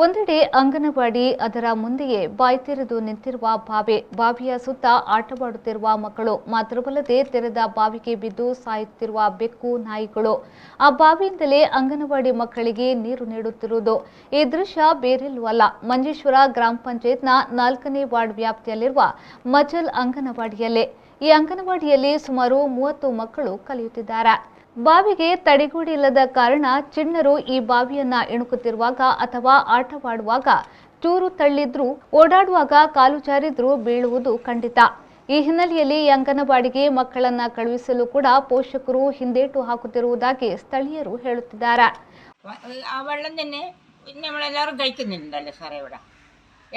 ಒಂದೆಡೆ ಅಂಗನವಾಡಿ, ಅದರ ಮುಂದೆಯೇ ಬಾಯಿ ತೆರೆದು ನಿಂತಿರುವ ಬಾವಿ, ಬಾವಿಯ ಸುತ್ತ ಆಟವಾಡುತ್ತಿರುವ ಮಕ್ಕಳು, ಮಾತ್ರವಲ್ಲದೆ ತೆರೆದ ಬಾವಿಗೆ ಬಿದ್ದು ಸಾಯುತ್ತಿರುವ ಬೆಕ್ಕು ನಾಯಿಗಳು, ಆ ಬಾವಿಯಿಂದಲೇ ಅಂಗನವಾಡಿ ಮಕ್ಕಳಿಗೆ ನೀರು ನೀಡುತ್ತಿರುವುದು. ಈ ದೃಶ್ಯ ಬೇರೆಲ್ಲೂ ಅಲ್ಲ, ಮಂಜೇಶ್ವರ ಗ್ರಾಮ ಪಂಚಾಯತ್ನ 4ನೇ ವಾರ್ಡ್ ವ್ಯಾಪ್ತಿಯಲ್ಲಿರುವ ಮಜಲ್ ಅಂಗನವಾಡಿಯಲ್ಲೇ. ಈ ಅಂಗನವಾಡಿಯಲ್ಲಿ ಸುಮಾರು 30 ಮಕ್ಕಳು ಕಲಿಯುತ್ತಿದ್ದಾರೆ. ಬಾವಿಗೆ ತಡೆಗೋಡೆ ಇಲ್ಲದ ಕಾರಣ ಚಿಣ್ಣರು ಈ ಬಾವಿಯನ್ನ ಇಣುಕುತ್ತಿರುವಾಗ ಅಥವಾ ಆಟವಾಡುವಾಗ ಚೂರು ತಳ್ಳಿದ್ರೂ, ಓಡಾಡುವಾಗ ಕಾಲು ಜಾರಿದ್ರೂ ಬೀಳುವುದು ಖಂಡಿತ. ಈ ಹಿನ್ನೆಲೆಯಲ್ಲಿ ಈ ಅಂಗನವಾಡಿಗೆ ಮಕ್ಕಳನ್ನ ಕಳುಹಿಸಲು ಕೂಡ ಪೋಷಕರು ಹಿಂದೇಟು ಹಾಕುತ್ತಿರುವುದಾಗಿ ಸ್ಥಳೀಯರು ಹೇಳುತ್ತಿದ್ದಾರೆ. ಆ വെള്ളം തന്നെ നമ്മളെല്ലാവരും കഴിക്കുന്നുണ്ടല്ലോ സാറേ ഇവിടെ.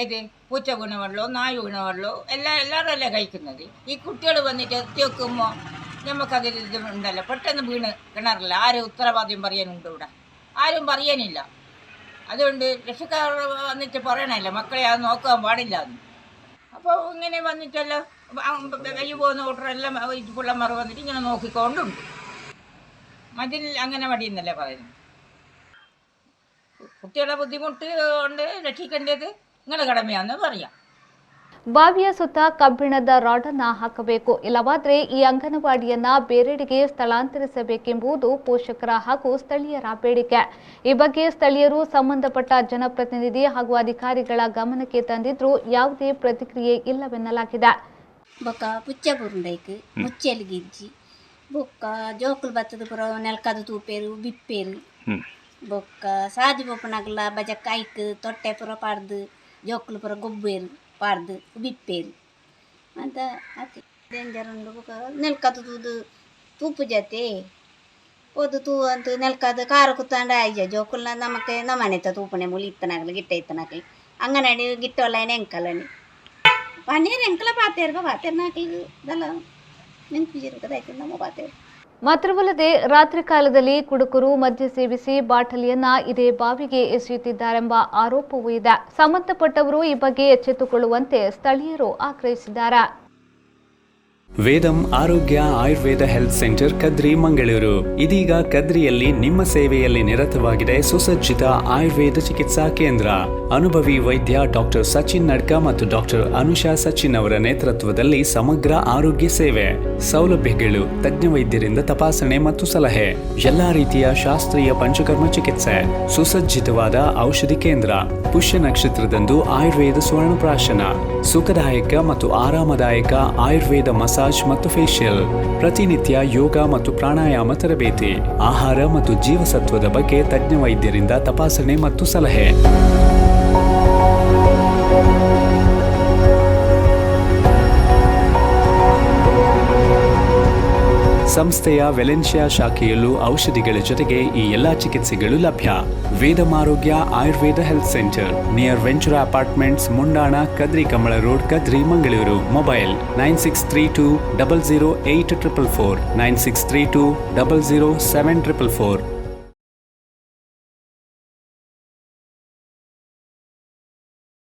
ഏത് പൂച്ച വീണ വെള്ളമോ നായ വീണ വെള്ളമോ എല്ലാം എല്ലാവരും അല്ലേ കഴിക്കുന്നത്. ഈ കുട്ടികൾ വന്നിട്ട് എത്തി വെക്കുമ്പോൾ നമുക്കതിൽ ഇത് ഉണ്ടല്ലോ, പെട്ടെന്ന് വീണ് കിണറില്ല. ആരും ഉത്തരവാദിയം പറയാനുണ്ട് ഇവിടെ? ആരും പറയാനില്ല. അതുകൊണ്ട് രക്ഷക്കാർ വന്നിട്ട് പറയണല്ലോ മക്കളെ അത് നോക്കാൻ പാടില്ല എന്ന്. അപ്പോൾ ഇങ്ങനെ വന്നിട്ടെല്ലാം കൈ പോകുന്ന ഓട്ടറെല്ലാം പിള്ളമാർ വന്നിട്ട് ഇങ്ങനെ നോക്കിക്കൊണ്ടുണ്ട്. മതിൽ അങ്ങനെ മടിയെന്നല്ലേ പറയുന്നത്. കുട്ടികളെ ബുദ്ധിമുട്ട് കൊണ്ട് രക്ഷിക്കേണ്ടത് നിങ്ങളുടെ കടമയാണെന്ന് പറയാം. ಬಾವಿಯ ಸುತ್ತ ಕಬ್ಬಿಣದ ರಾಡ್ ಅನ್ನ ಹಾಕಬೇಕು, ಇಲ್ಲವಾದರೆ ಈ ಅಂಗನವಾಡಿಯನ್ನ ಬೇರೆಡೆಗೆ ಸ್ಥಳಾಂತರಿಸಬೇಕೆಂಬುದು ಪೋಷಕರ ಹಾಗೂ ಸ್ಥಳೀಯರ ಬೇಡಿಕೆ. ಈ ಬಗ್ಗೆ ಸ್ಥಳೀಯರು ಸಂಬಂಧಪಟ್ಟ ಜನಪ್ರತಿನಿಧಿ ಹಾಗೂ ಅಧಿಕಾರಿಗಳ ಗಮನಕ್ಕೆ ತಂದಿದ್ರೂ ಯಾವುದೇ ಪ್ರತಿಕ್ರಿಯೆ ಇಲ್ಲವೆನ್ನಲಾಗಿದೆ. ಬೊಕ್ಕ ಪುಚ್ಚ ಬುರುಂಡೈಕ್ ಮುಚ್ಚೆಲ್ ಗಿಜ್ಜಿ ಬೊಕ್ಕ ಜೋಕುಲು ಬತ್ತದ ಪೂರ ನೆಲ್ಕದ ತೂಪೇರು ಬಿಪ್ಪೇರು ಬೊಕ್ಕ ಸಾದಿ ಪೋಪುನಗಲ ಬಜಕ್ಕ ಐಕ್ ತೊಟ್ಟೆ ಪೂರ ಪಾಡ್ದು ಜೋಕುಲು ಪೂರ ಗೊಬ್ಬೇರು ಪಾಡ್ದು ಬಿಪ್ಪೇರು ಅಂತ ಆತೆ. ಡೇಂಜರ್ ಉಂಡು. ಬೊಕ್ಕ ನೆಲ್ಕದ ತೂದು ತೂಪು ಜಾತೆ ಪೋದು ತೂ ಅಂತ ನೆಲ್ಕದ ಕಾರ ಕುತ್ತಾಂಡ ಆಯ್ಜ ಜೋಕುಲ್ನ ನಮಕ್ ನಮನೆತ ತೂಪುನೆ ಮೂಲು ಇತ್ತನಾಗಲು ಗಿಟ್ಟ ಇತ್ತನಾಗಲು ಅಂಗನಡಿ ಗಿಟ್ಟೋಲೈನ ಎಂಕಲನಿ ಪನ್ನೀರ್ ಎಂಕಲ ಪಾತೇರ್ಗ ಪಾತೇರ್ನಾಕಲು ದಲ ನೆನ್ಪುಜೀರ್ಗ ದಾಯ್ತು ನಮ್ಮ ಪಾತೇರು. ಮಾತ್ರವಲ್ಲದೆ ರಾತ್ರಿ ಕಾಲದಲ್ಲಿ ಕುಡುಕರು ಮದ್ಯ ಸೇವಿಸಿ ಬಾಟಲಿಯನ್ನ ಇದೇ ಬಾವಿಗೆ ಎಸೆಯುತ್ತಿದ್ದಾರೆಂಬ ಆರೋಪವೂ ಇದೆ. ಸಂಬಂಧಪಟ್ಟವರು ಈ ಬಗ್ಗೆ ಎಚ್ಚೆತ್ತುಕೊಳ್ಳುವಂತೆ ಸ್ಥಳೀಯರು ಆಗ್ರಹಿಸಿದ್ದಾರೆ. ವೇದಂ ಆರೋಗ್ಯ ಆಯುರ್ವೇದ ಹೆಲ್ತ್ ಸೆಂಟರ್, ಕದ್ರಿ, ಮಂಗಳೂರು ಇದೀಗ ಕದ್ರಿಯಲ್ಲಿ ನಿಮ್ಮ ಸೇವೆಯಲ್ಲಿ ನಿರತವಾಗಿದೆ. ಸುಸಜ್ಜಿತ ಆಯುರ್ವೇದ ಚಿಕಿತ್ಸಾ ಕೇಂದ್ರ. ಅನುಭವಿ ವೈದ್ಯ ಡಾಕ್ಟರ್ ಸಚಿನ್ ನಡ್ಕ ಮತ್ತು ಡಾಕ್ಟರ್ ಅನುಷಾ ಸಚಿನ್ ಅವರ ನೇತೃತ್ವದಲ್ಲಿ ಸಮಗ್ರ ಆರೋಗ್ಯ ಸೇವೆ ಸೌಲಭ್ಯಗಳು. ತಜ್ಞ ವೈದ್ಯರಿಂದ ತಪಾಸಣೆ ಮತ್ತು ಸಲಹೆ, ಎಲ್ಲಾ ರೀತಿಯ ಶಾಸ್ತ್ರೀಯ ಪಂಚಕರ್ಮ ಚಿಕಿತ್ಸೆ, ಸುಸಜ್ಜಿತವಾದ ಔಷಧಿ ಕೇಂದ್ರ. ಪುಷ್ಯ ನಕ್ಷತ್ರದಂದು ಆಯುರ್ವೇದ ಸುವರ್ಣಪ್ರಾಶನ, ಸುಖದಾಯಕ ಮತ್ತು ಆರಾಮದಾಯಕ ಆಯುರ್ವೇದ ಮಸಾಜ್ ಮತ್ತು ಫೇಶಿಯಲ್, ಪ್ರತಿನಿತ್ಯ ಯೋಗ ಮತ್ತು ಪ್ರಾಣಾಯಾಮ ತರಬೇತಿ, ಆಹಾರ ಮತ್ತು ಜೀವಸತ್ವದ ಬಗ್ಗೆ ತಜ್ಞ ವೈದ್ಯರಿಂದ ತಪಾಸಣೆ ಮತ್ತು ಸಲಹೆ. ಸಂಸ್ಥೆಯ ವೆಲೆನ್ಷಿಯಾ ಶಾಖೆಯಲ್ಲೂ ಔಷಧಿಗಳ ಜೊತೆಗೆ ಈ ಎಲ್ಲಾ ಚಿಕಿತ್ಸೆಗಳು ಲಭ್ಯ. ವೇದಂ ಆರೋಗ್ಯ Ayurveda health centre, near Ventura apartments, Mundana, Kadri Kambala road, Kadri, Mangaluru. Mobile 9632008444, 9632007444.